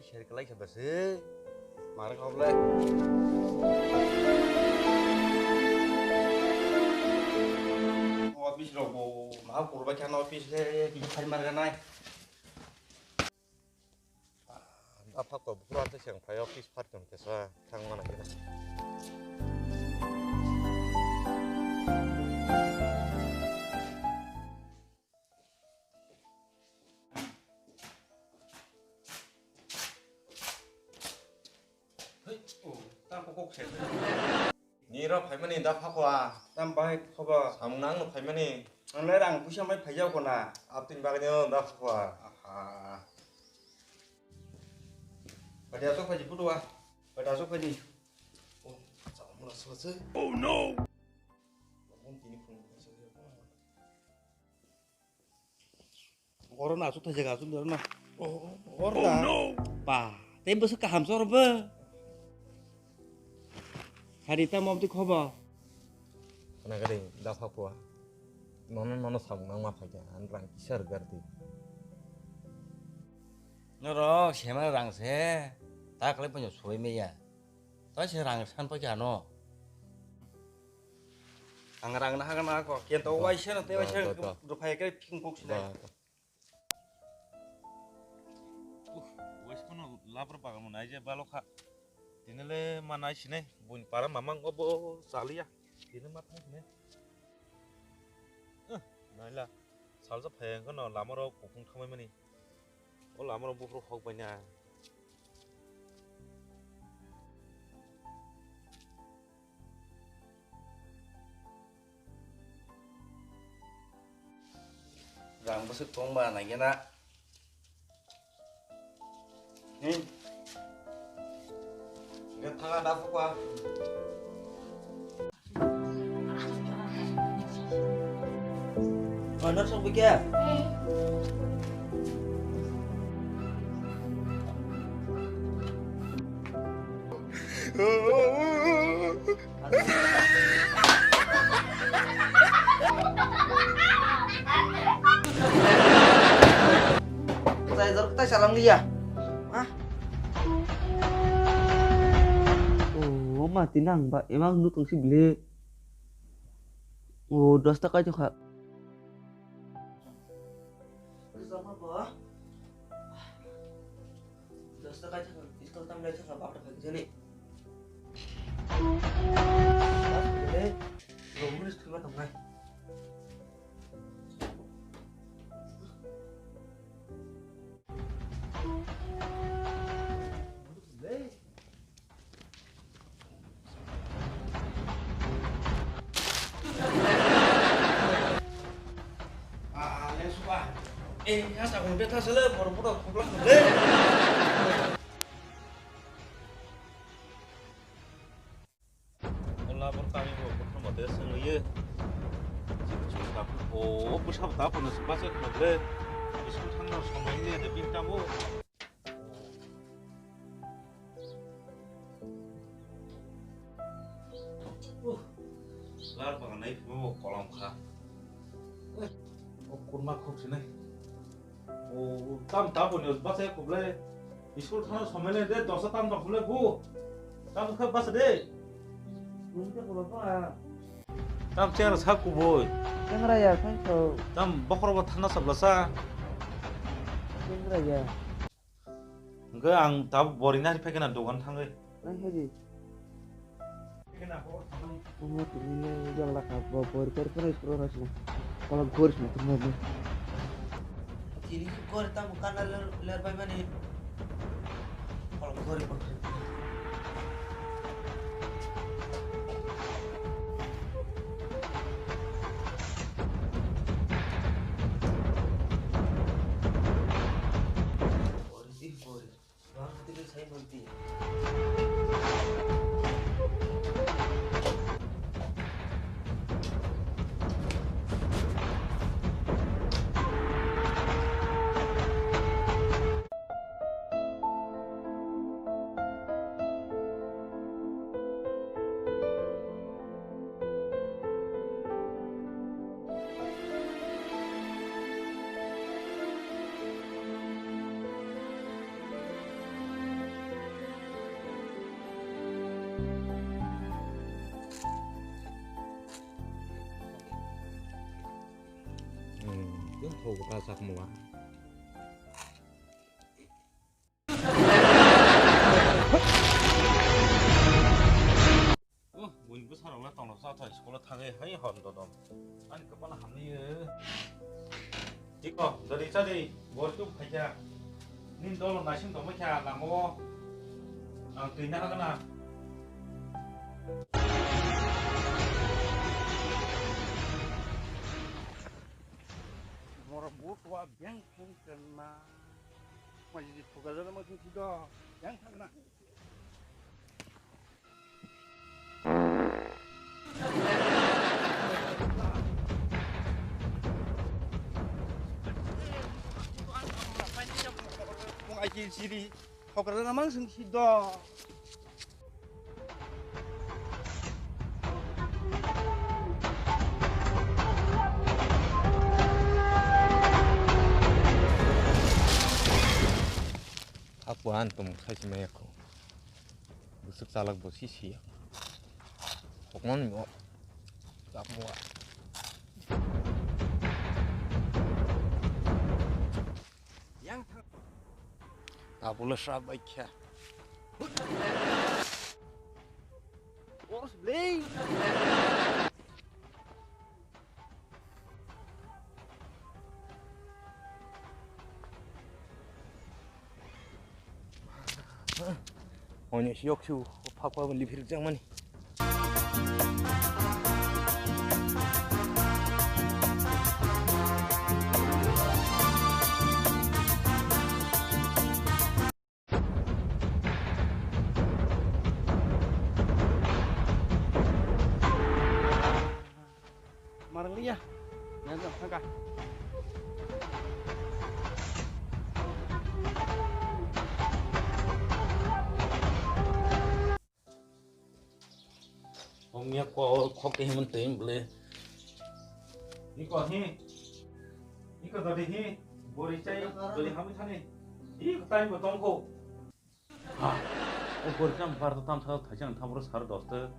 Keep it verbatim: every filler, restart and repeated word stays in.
Share kalai khe basi. Mar kha bole. Office rok bo ma kurba khan office le ki phai mar ganai. Apha ko bura te seng phai office phat kon kesa thang mana kira. Hei, o, ta kok kok se. Ni ro phaimani da phakwa. Tam bai khoba. Samung nang no phaimani. Ang le rang puisa mai phai jao kona. Aptin bagani no da phakwa. Aha. Pada sok phaji putu wa. Pada sok phaji. O, sa mula sala se. Oh no. Mon tini phone. Oro na, asuk thaijak, asuk oro na. Oh, oro da. Ba, tei bwswk kaham se oro bo. Hari tamo amtwi khobo. Khna gari da phakwa. Nono, nono samung nangma phaikha, ang rang kisa rwgwrdi. Norok sema rang se, ta khlai phano soi maya. Ta se rang san paikha ano. Ang rang na hagan ako, kento waisa no, te waisa rwphai khe phing phuk sinai. Ba. Uh, waisa no labra bagan mo nai je balo kha. Tini le ma nai sinai, buin para mamang obo chaliya. Tini ma thang sinai. Uh, naila, salsa phai ang no lama rok kuphung thamai mani. O lama rok buphuru hok bai na. Rang bwswk tong ba nai gena. Hin. Ge thaga da phukwa. Honor sok bikya. Saya jorok tai salam liya. Ah. Oh, mati nang ba emang nukung si bile. Oh, dos taka aja kak. Sama ba. Dos taka aja kak. Pistol tam lai thang ba, apa tak jadi. Pas bile. Lo mulis tuh mata ngai. Ah, le suka. Eh, ya sa kong beta sele, bor bor khobla le. Ola bor kami bo bor mate sengye. Chik chik ta. O, o bwsa ta phone se basa khna ble. School thangna somoi le de bintamo. Uh, lar bagan nai phimo kolam kha. Eh, o kurma khuk sinai. O tam ta bo ni basa ya kuble. School thana somai le de dosa tam ta kuble bu. Tam kha basa de. Tam chengra sa kubui. Chengra ya, thank you. Tam bokhoro bo thana sabla sa. Chengra ya. Hwnkhe ang tabuk bori nari phaikhe na dogan thangwi. Nang khe di. Omo tini le jang laka bo bori kor kor isro rasna. Kolok gorisna thumna bo. Tini kor tamo kana ler bai mani. Kolok gori bo. Bori di bori. Thok ta sak mua. Oh, buini bwsarok le tongthok chathok school o thangwi hai hor dodom. Ani kwpal hamliyo. Tiko, dori chadi, borok tub phaikha. Nini dolo naising tongma kha lama o. Ang twi nahagana. Borok butua beng phung kenma. Majidi thuka jana ma thung thido. Yang thangna. Mung aiki siri thokra na mang sung si do. Apo an tum khai si maya ko. Bwswk chalak bo si siya. Hokmani mo. Chakmo. Yang thang. Tabula srap bai kha. Boss blei. Onya si yok su phak phak liphir jang mani. Marang liya. Yang jang thangka. Omya ko khok ke himun teim ble. Iko hi. Iko dodi hi. Bori chai dodi hamu thani. Iko tai bo tongko. Ha. O bori cham bar to tam sa thai chang tham ro sar doste.